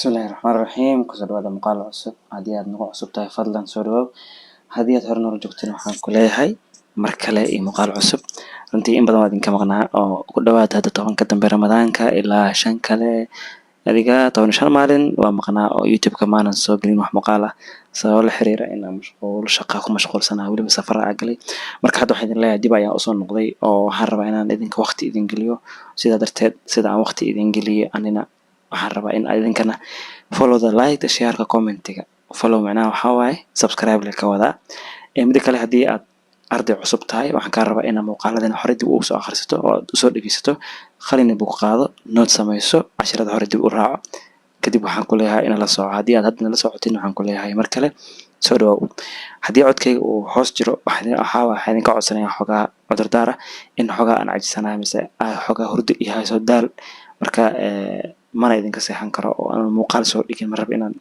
Bismillahi Raxmaani Raxiim. Kusoo dhawaada muuqaal cusub. Haddii aad nagu cusub tahay, fadlan soo dhawow. Haddii aad hore noola joogteen, waxaan ku leeyahay mar kale iyo muuqaal cusub. Runtii in badan waa idinka maqnaa, oo ku dhawaad hadda 10-ka dambe Ramadaanka ilaa 5 kale, adiga 15 maalin waa maqnaa oo YouTube-ka maanan soo gelin wax muuqaal ah, sababo la xiriira inaan mashquul shaqa ku mashquulsanahay, weliba safar aa galay. Marka hadda waxaan idin leeyahay dib ayaan usoo noqday, oo waxaan rabaa inaan idinka waqti idin geliyo. Sidaa darteed, sida aan waqti idin geliyo, anina waxaan rabaa in idinkana follow the, like the, share-ka, comment-iga. Follow macnaha waxaa waaye subscribe le ka wadaa. Mida kale, haddii aad arday cusub tahay, waxaan kaa rabaa inaad muuqaaladana hore dib ugu soo akhrisato oo aad usoo dhegeysato, qalina buug qaado, note samayso, casharada hore dib u raaco. Kadib waxaan ku leeyahay ina la soco. Haddii aad hadda nala socotin, waxaan ku leeyahay mar kale soo dhawow. Haddii codkayga uu hoos jiro, waxaa idinka codsanaya xogaa cudurdaar ah in xogaa aan cajisanahay mise xogaa hurdo iyo hayso daal. Marka mana idinka seexan karo oo aan muuqaal soo dhigin. Ma rabo inaan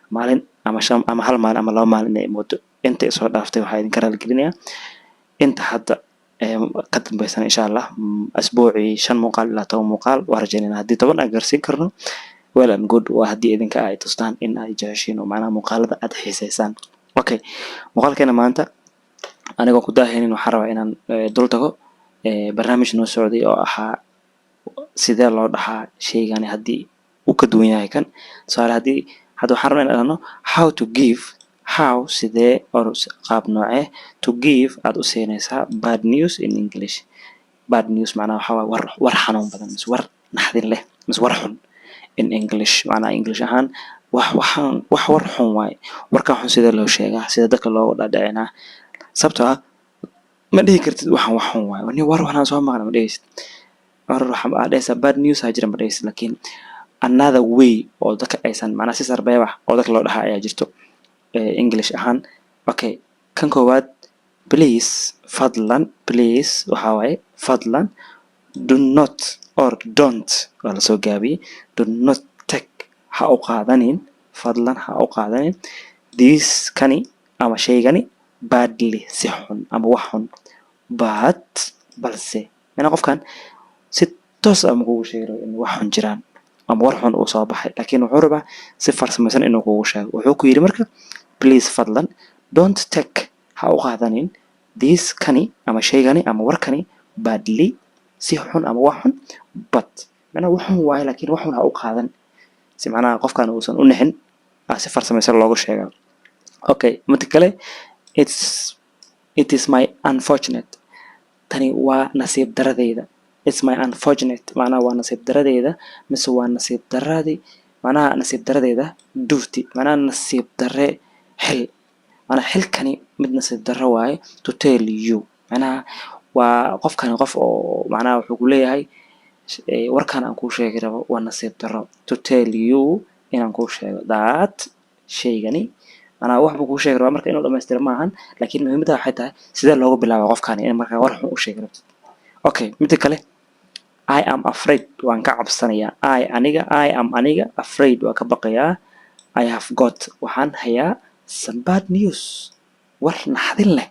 maalin ama 5 ama hal maalin ama 2 maalin inay moodo inta isoo dhaaftay. Waxaa idinka raaligelinayaa inta hadda ka dambeysana. Insha Allah, asbuucii 5 muuqaal ilaa 10 muuqaal waa rajaynayna. Haddii 10 aan gaarsiin karno, well and good. Waa haddii idinka ay tustaan in ay jeceshiin oo macnaha muuqaalada aad xiiseysaan. Okay, muuqaalkeena maanta, anigoo ku daahaynin, waxaan rabaa inaan dul tago barnaamij noo socday oo ahaa sidee loo dhahaa shaygani haddii uu ka duwan yahay kan. Tusaale, haddii hadda waxaan rabnaa inaan dhahno how to give, how, sidee or qaab noocee, to give, aad u siinaysaa, bad news in English. Bad news macnaha waxaa waaye war xanuun badan mise war naxdin leh mise war xun in English, macnaha English ahaan wax waxaan wax war xun waaye. Warkan xun sidee loo sheegaa, sida dadka looga dhaadhicinaa? Sababtoo ah ma dhihi kartid waxaan wax xun waaye, ni war waxaan soo maqlay ma dhihaysid. War waxa aad dhahaysaa bad news aa jira ma dhihaysid, laakiin another way oo dadka aysan macnaha si sarbeeb ah oo dadka loo dhahaa ayaa jirto English ahaan. Okay, kan koowaad, please, fadlan. Please waxaa waaye fadlan. Do not or don't waa lasoo gaabiyey. Do not take, ha u qaadanin, fadlan ha u qaadanin, this, kani ama shaygani, badly, si xun ama wax xun, but, balse. Macnaha qofkan si toos ah ma kugu sheegi rabo in wax xun jiraan ama war xun uu soo baxay, laakiin wuxuu rabaa si farsamaysan inuu kugu sheego. Wuxuu ku yidhi marka, please, fadlan, don't take, ha u qaadanin, this, kani ama shaygani ama warkani, badly, si xun ama wax xun, but, macnaha wax xun waaye, laakiin wax xun ha u qaadan, si macnaha qofkan uusan u nixin si farsamaysan loogu sheegaa. Okay, midka kale, it is my unfortunate, tani waa nasiib daradeyda. It's my unfortunate macnaha waa nasiib daradeyda mise waa nasiib daradii, macnaha nasiib daradeyda, duty, macnaha nasiib dare xil, macnaha xilkani mid nasiib darro waaye, to tell you, macnaha waa qofkani qof oo macnaha wuxuu ku leeyahay warkan aan kuu sheegi rabo waa nasiib darro, to tell you, inaan kuu sheego, that, shaygani. Macnaha wax buu kuu sheegi rabaa, marka inuu dhamaystiro maahan, laakiin muhiimadda waxay tahay sidee loogu bilaaba qofkani in markaa war xun u sheegi rabtid. Okay, midda kale, I am afraid, waan ka cabsanayaa. I, aniga, I am, aniga, afraid, waa ka baqayaa, I have got, waxaan hayaa, some bad news, war naxdin leh.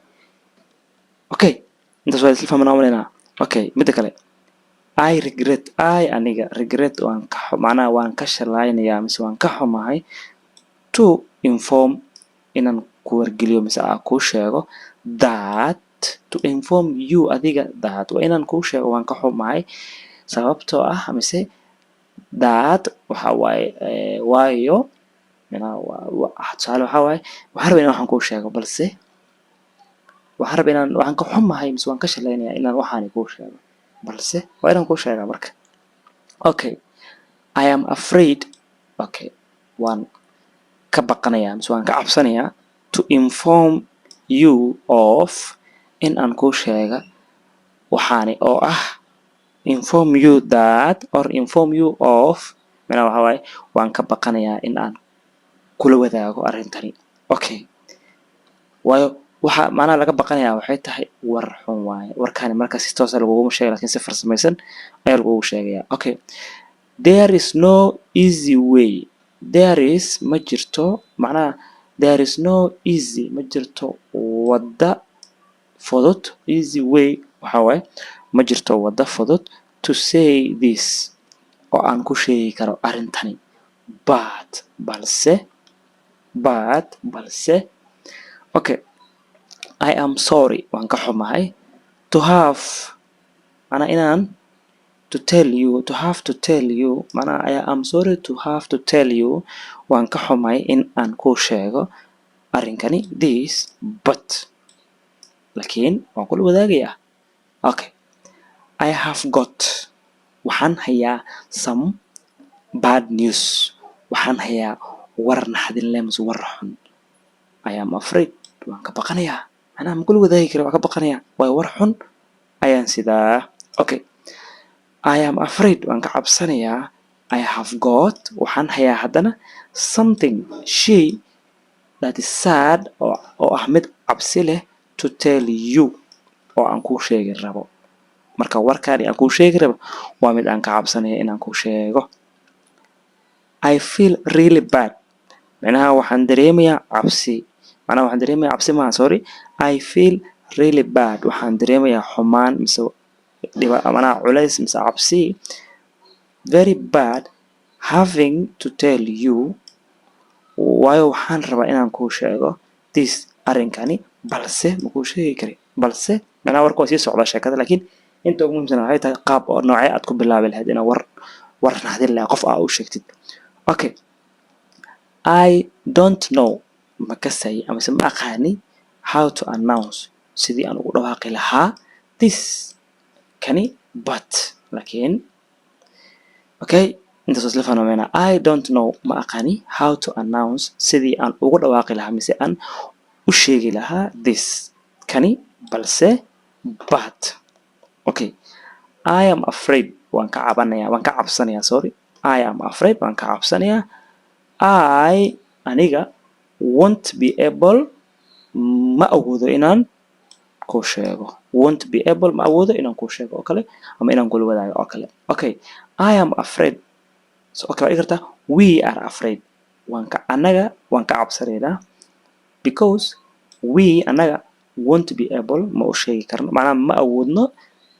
Okay, intaas waa isla fahmanaa umaleynaa. Okay, midda kale, I regret, I, aniga, regret, waan ka, macnaha waan ka shalaynayaa mise waan ka xumahay, to inform, inaan ku wargeliyo mise aan kuu sheego, that, to inform you, adiga, that, waa inaan kuu sheego, waan ka xumahay sababtoo ah mise that waxa waaye waayo, macnaha tusaale waxaa waaye waxaan rabaa inaan waxaan kuu sheego, balse waxaan rabaa inaan, waxaan ka xumahay mise waan ka shalaynayaa inaan waxaani kuu sheego, balse waa inaan kuu sheegaa marka. Okay, I am afraid, okay, waan ka baqanayaa mise waan ka cabsanayaa, to inform you of, in aan kuu sheega waxaani oo ah, inform you that or inform you of, macnaha waxaa waaye waan ka baqanayaa in aan kula wadaago arrintani. Okay, waayo waxa macnaha laga baqanayaa waxay tahay war xun waaye. Warkaani marka si toosa laguguma sheegay, lakin si farsamaysan ayaa lagugu sheegaya. Okay, there is no easy way. There is, ma jirto, macnaha there is no easy, ma jirto wadda fudud. Easy way waxaa waaye ma jirto wadda fudud, to say this, oo aan ku sheegi karo arrintani. But, balse. But, balse. Okay, I am sorry, waan ka xumahay, to have, macnaa inaan, to tell you, to have to tell you, macnaa I am sorry to have to tell you, waan ka xumahay in aan kuu sheego arrinkani, this, but, laakiin waan kula wadaagayaa. Okay, I have got, waxaan hayaa, some bad news, waxaan hayaa war naxdin leh mise war xun. I am afraid, waan ka baqanayaa, macnaha ma kula wadaagi kara, waan ka baqanayaa, waayo war xun ayaan sidaa. Okay, I am afraid, waan ka cabsanayaa. I have got, waxaan hayaa haddana, something, shay, that is sad, oo ah mid cabsi leh, to tell you, oo aan kuu sheegi rabo. Marka warkaani aan kuu sheegi rabo waa mid aan ka cabsanaya inaan kuu sheego. I feel really bad, macnaha waxaan dareemayaa cabsi, macnaha waxaan dareemayaa cabsi maaha, sorry. I feel really bad, waxaan dareemayaa xumaan mise dhiba, macnaha culays mise cabsi, very bad, having to tell you, waayo waxaan rabaa inaan kuu sheego, this, arrinkani, balse ma kuu sheegi kari. Balse macnaha warka waa sii socdaa sheekada, laakiin inta ugu muhiimsan waxay tahay qaab oo noocee aad ku bilaabi lahayd inaad war naxdin lahaa qof aa u sheegtid. Okay, I don't know, ma kasay amase ma aqaani, how to announce, sidii aan ugu dhawaaqi lahaa, this, kani, but, laakiin. Okay, intaas waa isla fahmayna. I don't know, ma aqaani, how to announce, sidii aan ugu dhawaaqi lahaa mise aan u sheegi lahaa, this, kani, balse, but. Okay, I am afraid, waan ka cabanaya, waan ka cabsanayaa, sorry. I am afraid, waan ka cabsanayaa. I, aniga, won't be able, ma awoodo inaan kuu sheego. Won't be able, ma awoodo inaan kuu sheego oo kale ama inaan kula wadaago oo kale. Okay, I am afraid. So okay, waa dhigi kartaa we are afraid, waan ka, anaga waan ka cabsanaynaa, because we, anaga, won't be able, ma u sheegi karno, macnaha ma awoodno,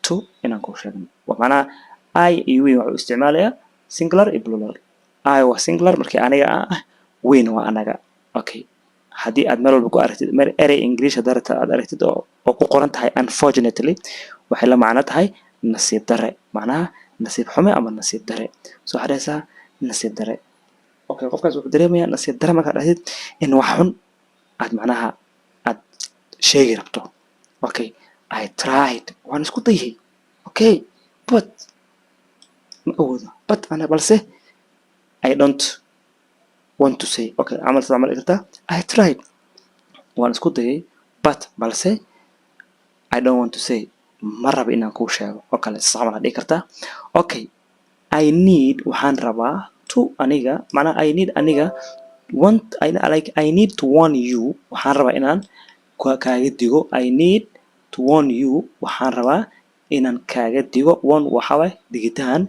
to, inaan kuu sheegno. Macnaha I iyo we waxuu isticmaalayaa singular iyo plural. I waa singular markii aniga ah, we-na waa anaga. Okay, haddii aad meel walba ku aragtid meel erey English haddaad rabta aad aragtid oo ku qoran tahay unfortunately, waxay la macno tahay nasiib dare, macnaha nasiib xume ama nasiib dare. So waxaad dhahaysaa nasiib dare. Okay, qofkaas wuxuu dareemayaa nasiib dare markaad dhahdid in wax xun aad macnaha aad sheegi rabto. Okay, I tried, waan isku dayay. Okay, but, ma awoodo, but, ana, balse, I don't want to say. Okay, camal sida camal kartaa: I tried, waan isku dayay, but, balse, I don't want to say, ma rabo inaan kuu sheego oo kale. Saas camal aad dhihi kartaa. Okay, I need, waxaan rabaa, to, aniga, macnaha I need, aniga, want, I, like, I need to warn you, waxaan rabaa inaan kaaga digo. I need to warn you, waxaan rabaa inaan kaaga digo. Warn waxaa waaye digitaan.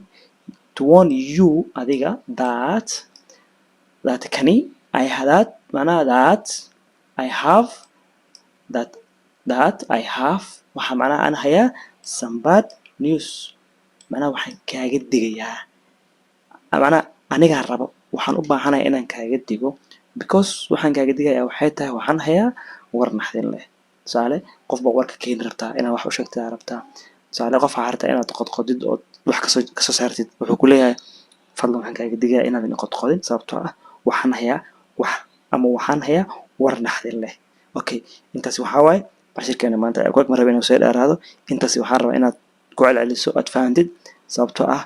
To warn you, adiga, that kani, I that, macnaha that I have, that I have, waxaa macnaha aan hayaa, some bad news, macnaha waxaan kaaga digayaa, macnaha anigaa rabo, waxaan u baahanahay inaan kaaga digo, because waxaan kaaga digayaa waxay tahay waxaan hayaa war naxdin leh. Tusaale, qof baa warka keeni rabtaa inaad wax u sheegtaa rabtaa. Tusaale, qof waxaa rabtaa inaad qodqodid ood wax kasoo saartid. Wuxuu ku leeyahay: "Fadlan, waxaan kaaga digayaa inaadan qodqodin, sababtoo ah waxaan hayaa wax ama waxaan hayaa war naxdin leh." Okay, intaasi waxaa waaye cashirkeena maanta. Ku ma raba inuu soo dheeraado. Intaasi waxaan rabaa inaad ku celceliso, aad fahantid, sababtoo ah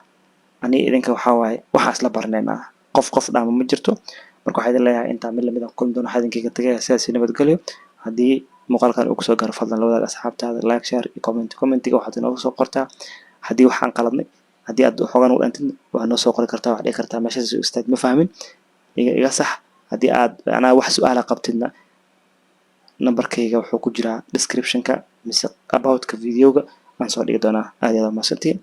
aniga idinka waxaa waaye waxaa isla barnaynaa, qof qof dhaama ma jirto. Marka waxaa idin leeyahay intaa mid lamid ah kulmi doono, waxaa idinkaga tagaya sidaasi nabadgelyo. Haddii muuqaalkan uu kusoo garo, fadlan la wadaag asxaabtaada, like, share iyo comment. Commentiga waxaad inooga soo qortaa haddii waxaan qaladnay. Haddii aad waxoogan u dhantid, waxaad noo soo qori kartaa, waxaad dhihi kartaa: "Meeshaas, ustaad, ma fahmin, iga sax." Haddii aad macnaha wax su-aala qabtidna, nambarkayga wuxuu ku jiraa descriptionka mise aboutka videoga aan soo dhigi doonaa. Aad iyo aad mahadsantihiin.